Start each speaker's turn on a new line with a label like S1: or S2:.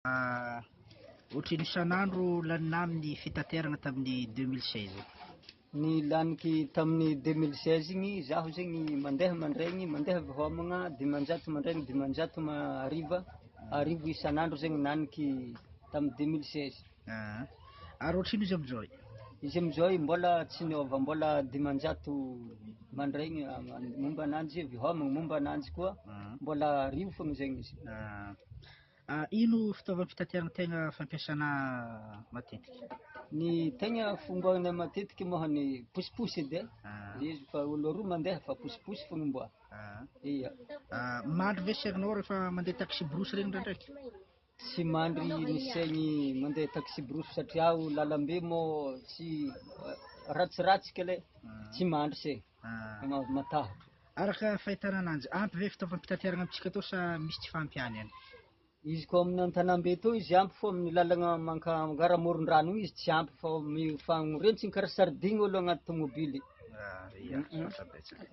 S1: Ohatrin'ny isan'andro lanina amin'ny fitaterana tamin'ny 2016?
S2: Ny laniky tamin'ny 2016 igny, zaho zegny mandeha mandraigny, mandeha avy homagna 500 mandraigny, 500 hariva, 1000 isan'andro zegny laniky tamin'ny 2016.
S1: Ary ohatrino izy amin'izao?
S2: Izy amin'izao mbola tsy niova, mbola 500 mandraigny momba ananjy, avy homagna momba ananjy koa, mbola 1000 fogna zegny izy.
S1: Ino fitaovam-pitaterana tegna fampiasana matetiky?
S2: Ny tegna fombanay matetiky moa ny posiposy edy e, izy fa olo roa mandeha fa posiposy fogna mboa. Ia.
S1: Mandry ve saignao rehefa mandeha taxi brousse regny ndraindraiky?
S2: Tsy mandry ny saigny mandeha taxi brousse satria lalambe moa tsy ratsiratsy kele, tsy mandry se, matahotra.
S1: Araka fahitana ananjy, ampy ve fitaovam-pitaterana amintsika atao sa misy tsy fahampiany any?
S2: Izy koa amin'ny an-tanàmbe teo izy ampy, fô amin'ny lalagna manka amoron-drano igny izy tsy ampy, fa mifagnorentsiny karaha sardine olo agnaty tomobily.
S1: Ia, misaotra betsaka.